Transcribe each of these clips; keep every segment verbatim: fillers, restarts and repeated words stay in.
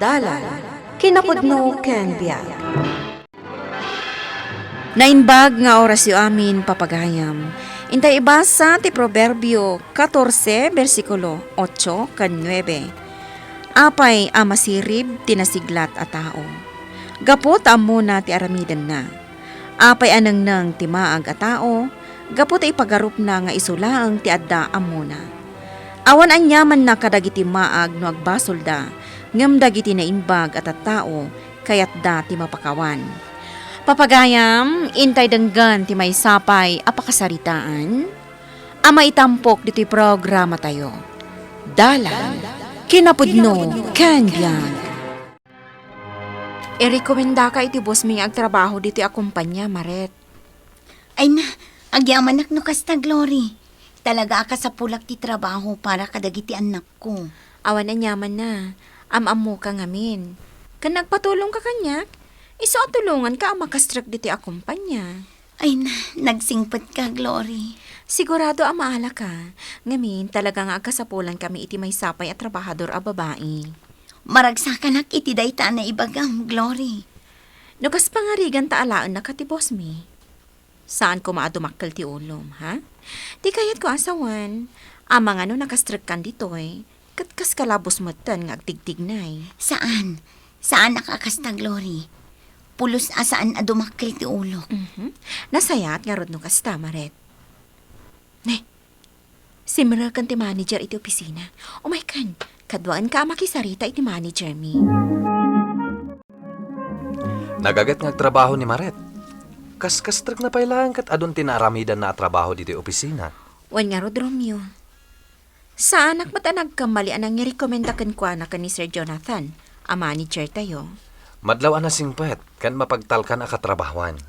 Dalan, kinapudno ken biag. Naimbag nga orasyo amin, papagayam. Intay ibasa ti Proverbio katorse, bersikulo otso ken nuebe. Apay a masirib ti nasiglat a tao? Gapu ta ammona ti aramidenna. Apay a nengneng ti maag a tao? Gapu ta ipagarupna nga isu laeng ti adda ammona. Awan aniamanna kadagiti maag no agbasolda, ngem dagiti naimbag a tattao, kayatda ti mapakawan. Papagayam, intay denggen ti maysa pay a pakasaritaan a maitampok ditoy programatayo. Dalan, kinapudno, ken biag. Irekomendaka iti boss mi nga agtrabaho ditoy a kumpanya, Maret. Ay na, agyamanak no kasta, Glory. Talaga a kasapulak ti trabaho para kadagiti annakko. Awan aniamanna, am-ammoka ngamin. Ken nagpatulongka kaniak, isu a tulonganka a makastrek ditoy a kumpanya. Ay na, nagsingpetka, Glory. Sigurado a maalaka. Ngamin, talaga nga agkasapulankami iti maysa pay a trabahador a babai. Maragsakanak iti dayta a naibagam, Glory. No kas pangariganta alaennaka ti boss mi, saan koma a dumakkel ti ulom, ha? Ti kayatko a sawen, amangan no nakastrekkan ditoy, ket kas kalabos metten nga agtigtignay. Saan. Saanak a kasta, Glory. Pulos a saan a dumakkel ti ulok. Mhm. Nasayaat ngarud no kasta, Maret. Ne, simreken ti manager iti opisina. Umaykan, kaduaenka a makisarita iti manager mi. Nagaget nga agtrabaho ni Maret. Kaskastrekna pay laeng ket adun ti naaramidanna a trabaho ditoy opisina. Wen ngarud, Romeo. Saanak met a nagkammali a nangirekomenda kenkuana ken ni Sir Jonathan a manager tayo. Madlaw a nasingpet ken mapagtalkan a katrabahoan.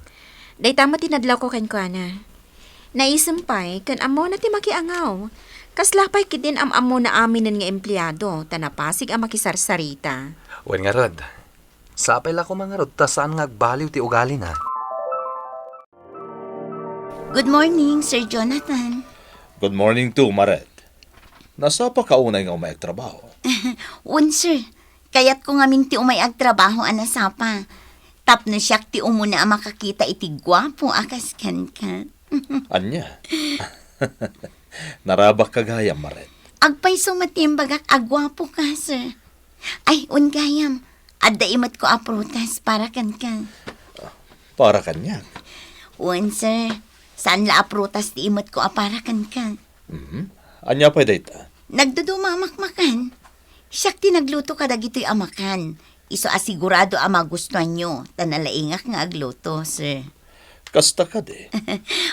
Dayta met ti nadlawko kenkuana. Naisem pay ken ammona ti makiangaw. Kasla pay ketdin am-ammona aminen nga empleado ta napasig a makisarsarita. Wen ngarud, sapay la koma ngarud ta saan nga agbaliw ti ugalina. Good morning, Sir Jonathan. Good morning too, Maret. Nasapaka unay nga umay agtrabaho? Wen, sir. Kayatko ngamin ti umay agtrabaho a nasapa. Tapno siak ti umuna a makakita iti guapo a kas kenka. Ania? Narabakka gayam, Maret. Agpayso met ti imbagak a guapoka, sir. Ay, wen gayam, adda imetko a prutas para kenka. Para kaniak? Wen, sir. Saan la a prutas ti imetko a para kenka. Mhm. Ania pay dayta? Nagduduma a makmakan. Siak ti nagluto kadagitoy a makan. Isu a sigurado a magustuanyo, ta nalaingak nga agluto, sir. Kasta kadi?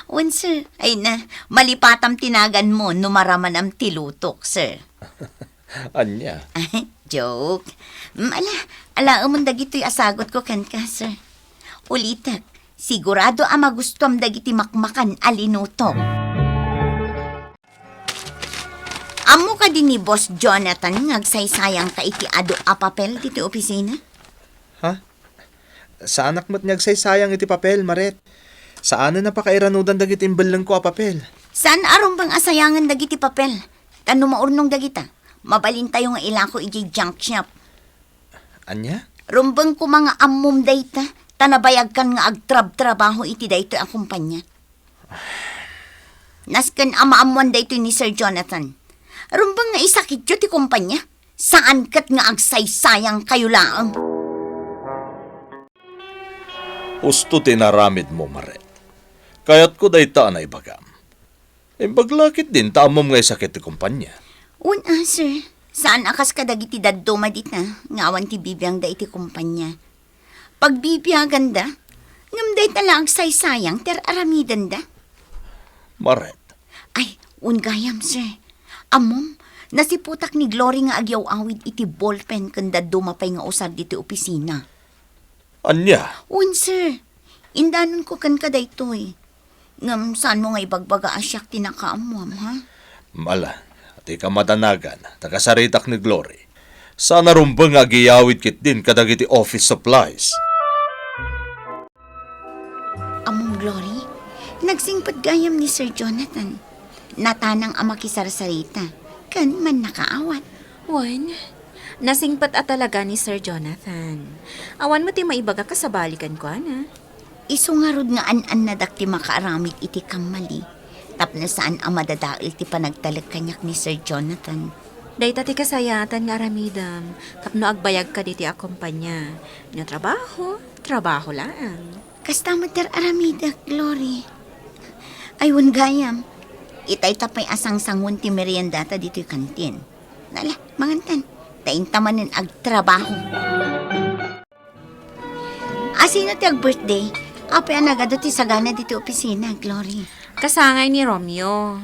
Wen, sir. Ay na, malipatam ti naganmo no maramanam ti lutok, sir. Ania? Joke. Mm, ala, alaemon dagitoy a sagutko kenka, sir. Ulitek, sigurado a magustuam dagiti makmakan a linutok. Ammo kadi ni Boss Jonathan nga agsaysayangka iti adu a papel ditoy opisina? Ha? Saanak met nga agsaysayang iti papel, Maret. Saanen a pakairanudan dagiti imbellengko a papel. Saan a rumbeng a sayangen dagiti papel. Ta no maurnong dagita, mabalintayo nga ilako idiay junk shop. Ania? Rumbeng koma nga ammom dayta, ta nabayagkan nga agtrabtrabaho iti daytoy a kumpanya. Nasken a maammoan daytoy ni Sir Jonathan. Rumbeng nga isakityo ti kumpanya. Saan ket nga agsaysayangkayo laeng. Husto ti inaramidmo, Maret. Kayatko dayta a naibagam. Imbag la ketdin ta ammom nga isakit ti kumpanya. Wen a, sir. Saan a kas kadagiti dadduma dita nga awan ti bibiangda iti kumpanya. Pagbibiaganda, ngem dayta la agsaysayang ti ar-aramidenda. Maret. Ay, wen gayam, sir. Ammom, nasiputak ni Glory nga agyaw-awid iti ballpen ken dadduma pay nga usar ditoy opisina. Ania? Wen, sir. Indanonko kenka daytoy. Ngem saanmo nga ibagbaga a siak ti nakaammoam, ha? Ala, dika madanagan, ta kasaritak ni Glory. Saan a rumbeng nga agiyawid ketdin kadagiti office supplies. Ammom, Glory, nagsingpet gayam ni Sir Jonathan. Natanang a makisarsarita, ken mannakaawat. Wen, Nasingpet a talaga ni Sir Jonathan. Awan met ti maibaga kasabali kenkuana. Isu ngarud nga an-annadak ti makaaramid iti kammali. Tapno saan a madadael ti panagtalek kaniak ni Sir Jonathan. Dayta ti kasayaatan nga aramidem, tapno agbayagka ditoy a kompania. No trabaho, trabaho laeng. Kasta met ti ar-aramidek, Glory. Ay, wen gayam. Itay ta pay a sangsangon ti meriendata ditoy kantin. Nala, mangantan. Ta inta manen agtrabaho. Asino ti ag-birthday? Apay a nagadu ti sagana ditoy opisina, Glory? Kasangay ni Romeo.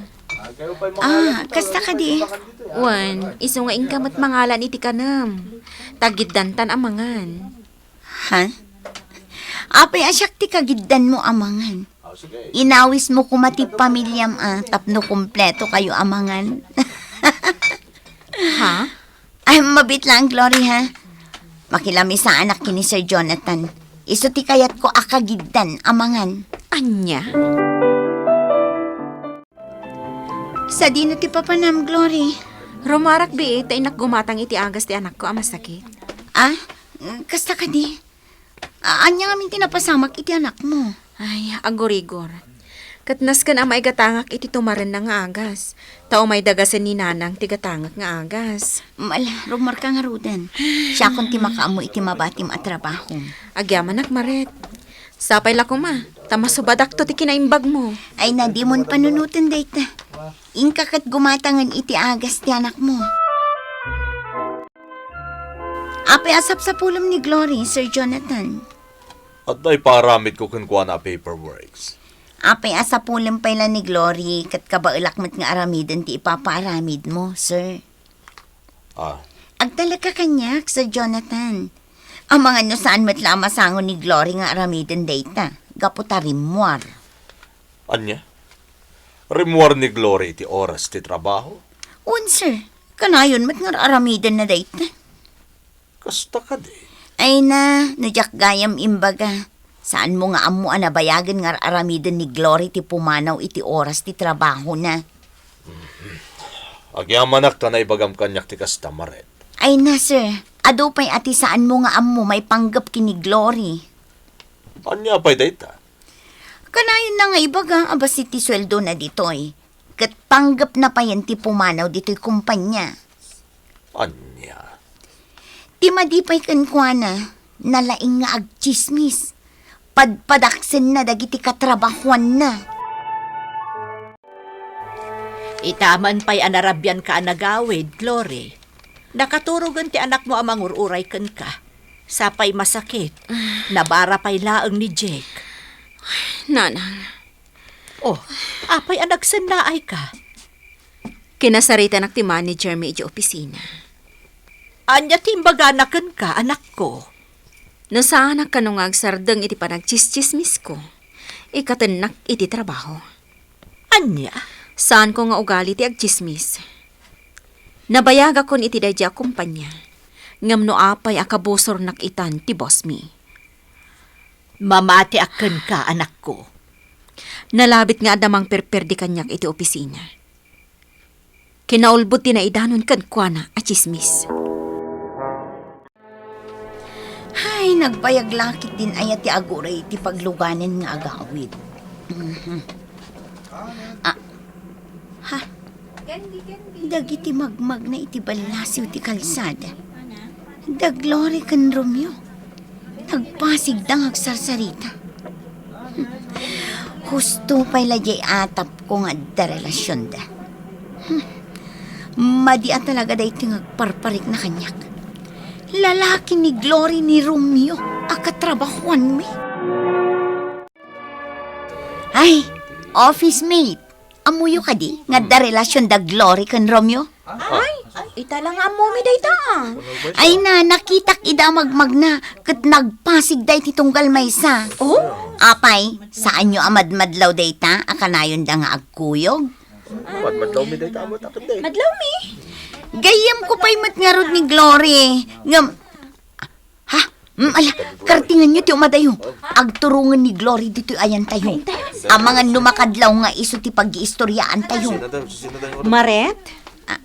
Ah, kasta kadi? Wen, isu nga inka met mangalan iti kanem. Tagiddantan a mangan. Ha? Apay a siak ti kagiddanmo a mangan? Inawismo koma ti pamiliam a tapno kompleto kayo a mangan. Ha? Ay, mabit lang, Glory, ha? Makilamisaanak ken ni Sir Jonathan. Isu ti kayatko a kagiddan a mangan. Ania? Sadino ti papanam, Glory? Rumarak bii ta innak gumatang iti agas ti anakko a masakit. Ah? Kasta kadi? A-, ania ngamin ti napasamak iti anakmo? Ay, agurigor. Ket nasken a maigatangak iti tumarenna nga agas. Ta umay dagasen ni Nanang ti gatangek nga agas. Mal, rumarka ngaruden. Siakon ti makaammo iti mabatim a trabaho. Agyamanak, Maret. Sapay la koma, ta masubadakto ti kinaimbagmo. Ay, na, dimon panunoten dayta. Inka ket gumatangen iti agas ti anakmo. Apay a sapsapulem ni Glory, Sir Jonathan? Adda ipaaramidko kenkuana a paperworks. Apay a sapulem pay la ni Glory, ket kabaelak met nga aramiden ti ipapaaramidmo, sir. Ah. Agtalekka kaniak, Sir Jonathan. Amangan no saan met la a masango ni Glory nga aramiden dayta, gapu ta rimmuar. Ania? Rimmuar ni Glory ti oras ti trabaho? Wen, sir. Kanayon met nga ar-aramidenna dayta. Kasta kadi? Ay na, no diak gayam imbaga, saanmo nga ammo a nabayagen nga ar-aramiden ni Glory ti pumanaw iti oras ti trabahona. Agyamanak ta naibagam kaniak ti kasta, Maret. Ay na, sir. Adu pay a ti saanmo nga ammo maipanggep ken ni Glory. Ania pay dayta? Kanayonna nga ibaga a bassit ti sueldona ditoy, ket panggepna payen ti pumanaw ditoy kompania. Ania? Ti madi pay kenkuana, nalaing nga agtsismis. Padpadaksenna dagiti katrabahoanna. Ita man pay a narabianka a nagawid, Glory. Nakaturogen ti anakmo a mangur-uray kenka. Sapay masakit. Nabara pay laeng ni Jake. Nanang. Oh, apay a nagsennaayka? Kinasaritanak ti manager mi iti opisina. Ania ti imbagana kenka, anakko? No saanak kano nga agsardeng iti panagtsistsismisko, ikatennak iti trabaho. Ania? Saanko nga ugali ti agtsismis. Nabayagakon iti daydiay a kompania, ngem no apay a kabusornak itan ti boss mi. Mamatiak kenka, anakko. Nalabit nga adda mangperperdi kaniak iti opisina. Kinaulbod ti naidanon kenkuana a tsismis. Hay, nagbayag la ketdin aya ti aguray iti pagluganen nga agawid. Mhm. Ah, ha? Dagiti magmagna iti ballasiw ti kalsada. Da Glory ken Romeo. Nagpasigda nga agsarsarita. Husto pay la diay atapko nga adda relasionda. Hmm. Madi a talaga daytoy nga agparparikna kaniak. Lalaki ni Glory ni Romeo a katrabahoanmi. Ay, office mate. Ammoyo kadi nga adda relasion da Glory ken Romeo? Ay, ita la nga ammomi dayta, ah. Ay na, nakitak ida a magmagna, ket nagpasigda iti tunggal maysa. Oh? Apay, saanyo a madmadlaw dayta a kanayonda nga agkuyog? Madmadlawmi dayta, amat akin day. Madlawmi? Gayyemko pay met ngarud ni Glory, ngem, ha? Mm, ala, kartinganyo ti umadayo. Agturongen ni Glory ditoy ayantayo. Amangan no makadlaw nga isu ti pag-iistoryaantayo. Maret? Ah,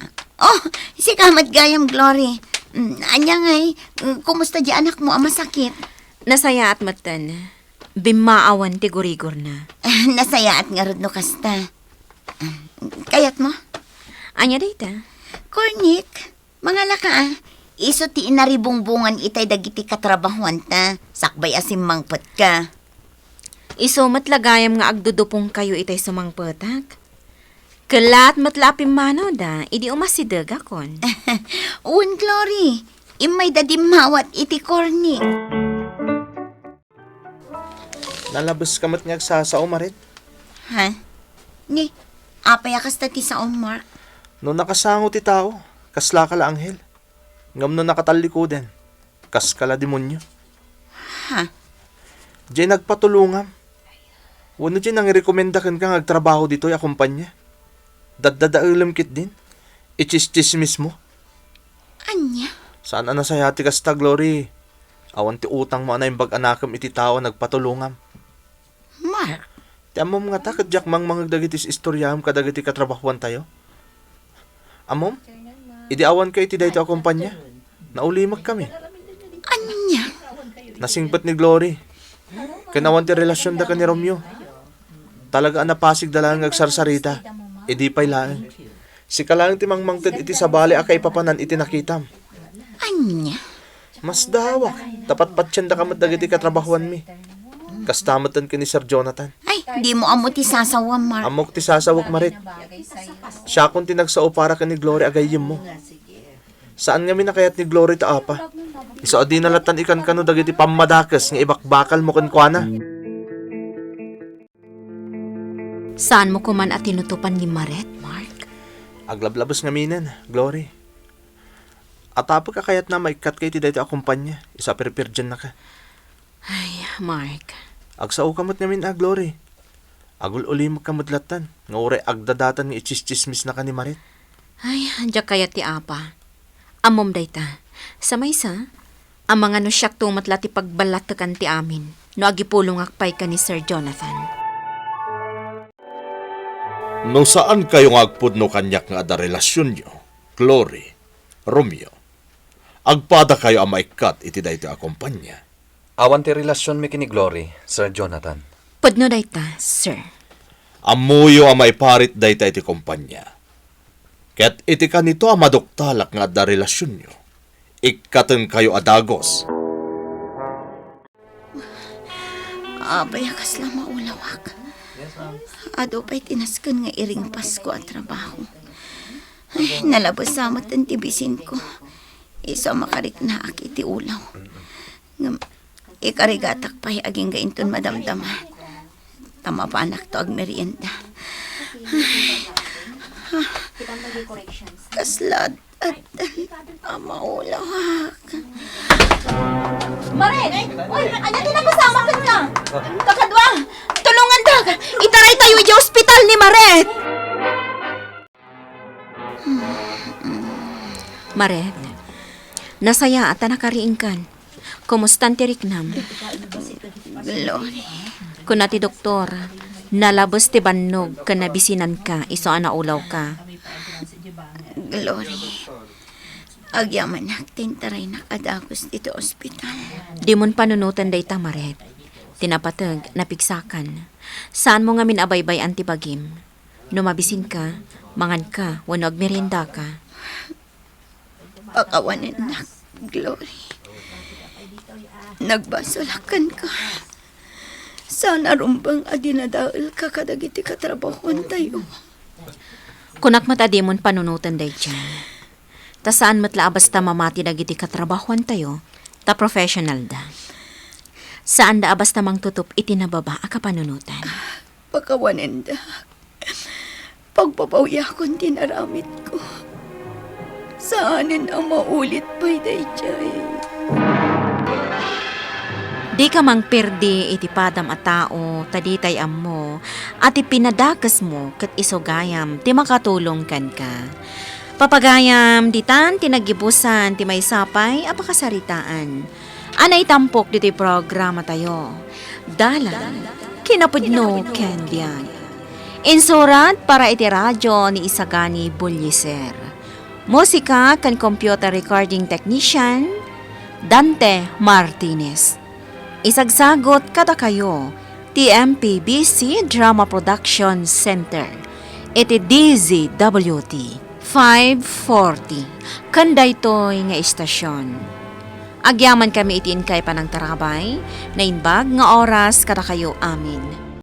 oh, sika met gayam, Glory. Mm, ania ngay, mm, kumusta di anakmo a masakit? Nasayaat metten. Bimmaawan ti gurigorna. Ah, nasayaat ngarud no kasta. Ah, kayatmo? Ania dayta? Cornic, mangalaka, ah. Isu ti inaribungbongan itay dagiti katrabahuanta, sakbay a simmangpetka. Isu met la gayam nga agdudupongkayo itay sumangpetak. Kellaat met la a pimmanoda idi umasidegakon. Wen, Glory, immayda dimmawat iti Cornic. Nalabeska met nga agsasao, Maret? Ha? Ni, apay a kasta ti saom, Mark? No nakasango ti tao, kaslaka la anghel. Ngem no nakatallikudan, kaska la demonio. Ha? Diay nagpatulongam. Wenno diay nangirekomenda kenka nga agtrabaho ditoy a kompania. Daddadaelem ketdin. Itsistsismismo. Ania? Saan a nasayaat ti kasta, Glory. Awan ti utangmo a naimbag a nakem iti tao a nagpatulongam. Mark. Ti ammom ngata ket diak mangmangeg dagiti istoriaem kadagiti katrabahoantayo. Ammom? Idi awanka iti daytoy a kompania, naulimekkami. Ania? Nasingpet ni Glory. Ken awan ti relasionda ken ni Romeo. Talaga a napasigda laeng nga agsarsarita. Idi pay laeng. Sika laeng ti mangmangted iti sabali a kaipapanan iti nakitam. Ania? Masdawak, ta patpatiendaka met dagiti katrabahoanmi. Kasta metten ken ni Sir Jonathan. Ay, dimo ammo ti sasawam, Mark. Ammok ti sasawek, Maret. Siakon ti nagsao para ken ni Glory a gayyemmo. Saan ngamin a kayat ni Glory ta apa. Isu a dina lattan ikankano dagiti pammadakes nga ibakbakalmo kenkuana. Saanmo koman a tinutopan ni Maret, Mark? Aglablabes ngaminen, Glory. Atapek a kayatna a maikkatka iti daytoy a kompania, isu a pirpirdiennaka. Ay, Mark. Agsaoka met ngamin a, Glory. Agul-ulimekka met lattan, nga uray agdadatan nga itsistsismisnaka ni Maret. Ay, diak kayat ti apa. Ammom dayta. Sa maysa, amangan no siakto met la ti pagballattekan ti amin, no agipulongak pay ken ni Sir Jonathan. No saankayo nga agpudno kaniak nga adda relasionyo, Glory, Romeo, agpadakayo a maikkat iti daytoy a kompania. Awan ti relasionmi ken ni Glory, Sir Jonathan. Pudno dayta, sir. Ammoyo a maiparit dayta iti kompania. Ket iti kanito a maduktalak nga adda relasionyo, ikkatenkayo a dagus. Apay a kasla maulawak. Adu pay ti nasken nga iring Pasko a trabaho. Ay, nalabes sa met ti bisinko. Isu a makariknaak iti ulaw. Ngem, ikarigatak pay agingga inton madamdama. Ta mapanakto agmerienda. Ay, ah, kasla addan a maulawak. Maret! Uy, ania ti nagpasamak kenka? Kakadua, tulongandak! Itaraytayo idiay ospital ni Maret! Maret, nasayaat ta nakariingkan. Kumustan ti riknam? Glory. Kuna ti doktor, nalabes ti bannog ken nabisinanka isu a naulawka. Glory. Agyamanak ti intaraynak a dagus ditoy ospital. Dimon panunoten dayta, Maret. Ti napateg, napigsakan. Saanmo ngamin a baybay-an ti bagim. No mabisinka, manganka wenno agmeriendaka. Pakawanennak, Glory. Nagbasolak kenka. Saan a rumbeng a dinadaelka kadagiti katrabahoantayo. Kunak met a dimon panunoten daydiay. Ta saan met la a basta mamati dagiti katrabahoantayo, ta professionalda. Saanda a basta mangtutup iti nababa a kapanunotan. Pakawanendak. Pagbabawiakon ti naramidko. Saanen a maulit pay daydiay. Dika mangperdi iti padam a tao, ta ditay ammo a ti pinadakesmo ket isu gayam ti makatulong kenka. Papagayam, ditan ti naggibusan ti maysa pay a pakasaritaan a naitampok ditoy programatayo, Dalan, Kinapudno ken Biag. Insurat para iti radio ni Isagani Bullieser. Musika ken computer recording technician, Dante Martinez. Isagsagot kadakayo ti M P B C Drama Production Center iti D Z W T five forty ken daytoy nga istasion. Agyamankami iti inkay panangtarabay, naimbag nga oras kadakayo amin.